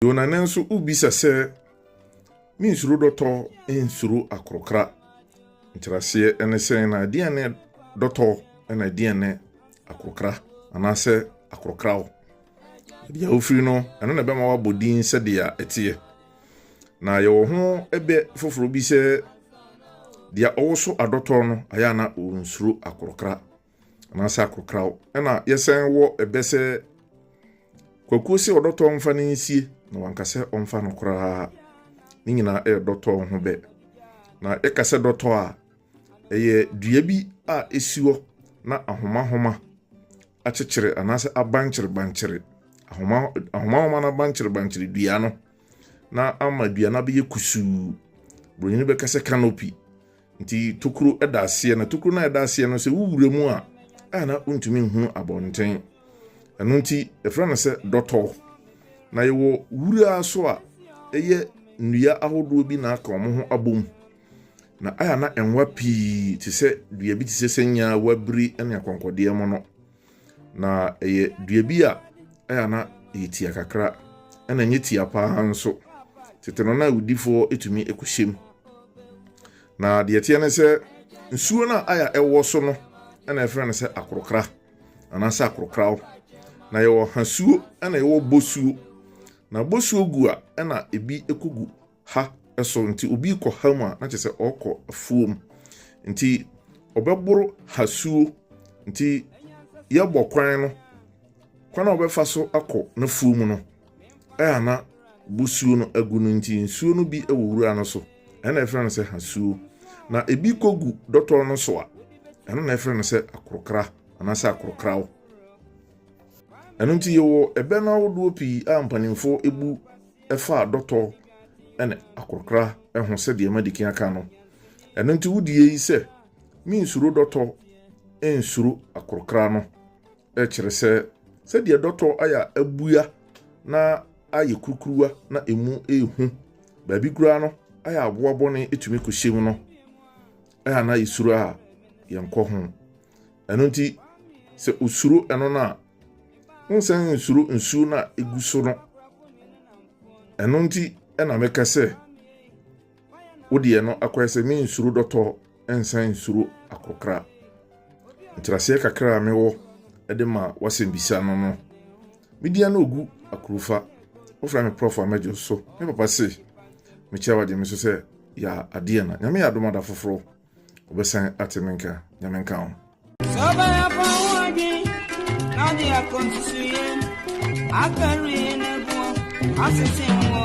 Yona nnɛ nso wobisa sɛ, Mensuro dɔtɔ nsuro akorokra. Nkyerɛaseɛ ne sɛn na ɛdeɛn ne dɔtɔ na ɛdeɛn ne akorokra anaasɛ akorokraw? Deɛ wofiri no, ɛno na ɛbɛma woabɔ din sɛdeɛ ɛteɛ. Na yɛwɔ ho ɛbɛ foforɔ bi sɛ deɛ ɔwoso adɔtɔ no ayɛ ana ɔnsuro akorokra anaasɛ akorokraw. Ɛna yɛsan wɔ ɛbɛ sɛ Kwakuo se ɔdɔtɔ mfa no nsie na wanka sɛ ɔmfa no koraa. Ne nyinaa yɛ dɔtɔ ho bɛ. Na yɛka sɛ dɔtɔ a, ɛyɛ dua bi a ɛsi hɔ na ahomahoma akyekyere anaasɛ abankyerebankyere. Ahoma ahomahoma no abankyerebankyere dua no na ama dua no abɛyɛ kusuu. Buroni bɛka sɛ canopy. Nti tokuro da aseɛ na tokuro no a ɛda aseɛ no sɛ wowura mu a a na wontumi nhunu abɔnten. Ɛno nti yɛfrɛ no sɛ dɔtɔ. Na yɛwɔ wura so a ɛyɛ nnua ahodoɔ bi na aka wɔn ho abom. Na ayɛ na nwa pii te sɛ dua bi te sɛ sɛnyaa, wabiri ne akɔnkɔdeɛ mu no. Na ɛyɛ dua bi a ɛyɛ na ɛyɛ tia kakra ɛna ɛnyɛ tia paa nso. Tete no na awudifoɔ tumi kɔhyɛ mu. Na deɛ ɛteɛ ne sɛ nsuo no a ayɛ ɛwɔ so no ɛna ɛfrɛ no sɛ akorokra anaasɛ akorokraw. Na yɛwɔ hasuo ɛna yɛwɔ bosuo. Na bosuo gu a ɛna ebi kɔgu ha so nti obi kɔ ha mu a na kyerɛ sɛ ɔrekɔ afuom. Nti ɔbɛboro hasuo nti yɛbɔ kwan no kwan a ɔbɛfa so akɔ n'afuom no ɛyɛ na bosuo no agu no nti nsuo no bi wɔ wura no so ɛna ɛfrɛ no sɛ hasuo. Na ebi kɔgu dɔtɔ no so a ɛno na ɛfrɛ no sɛ akorokra anaasɛ akorokraw. Ɛno nti yɛwɔ ɛbɛ no ahodoɔ pii a mpanimfoɔ ebu ɛfa dɔtɔ ɛne akorokra ho sɛdeɛ madi kan aka no. Ɛno nti wodie yi sɛ mensuro dɔtɔ nsuro akorokra no ɛkyerɛ sɛ sɛdeɛ dɔtɔ ayɛ abua na ayɛ kurukuruwa na emu ehu baabi koraa no ayɛ aboa bɔne etumi kɔhyɛ mu no ɛyɛ ana yɛsuro a yɛnkɔ ho. Ɛno nti sɛ osuro ɛno no a wonsan nsuro nsuo no a egu so no. Ɛno nti ɛna meka sɛ wodeɛ no akɔyɛ sɛ mensuro dɔtɔ nsan nsuro akorokra. Nkyerɛaseɛ kakra a mewɔ de ma w'asɛmbisa no no, media no ogu akurufa. Wofrɛ me Prof a mɛgye so. Me papa se mekyia wagye me so sɛ yɛ adeɛ na Nyame yɛ adom ada foforɔ wobɛsan ate me nka. Nyame nka ho. Sɛ ɔbɛyɛ fa ho adwen na ɔde akɔnsusuyɛ akari ne boɔ asese ho.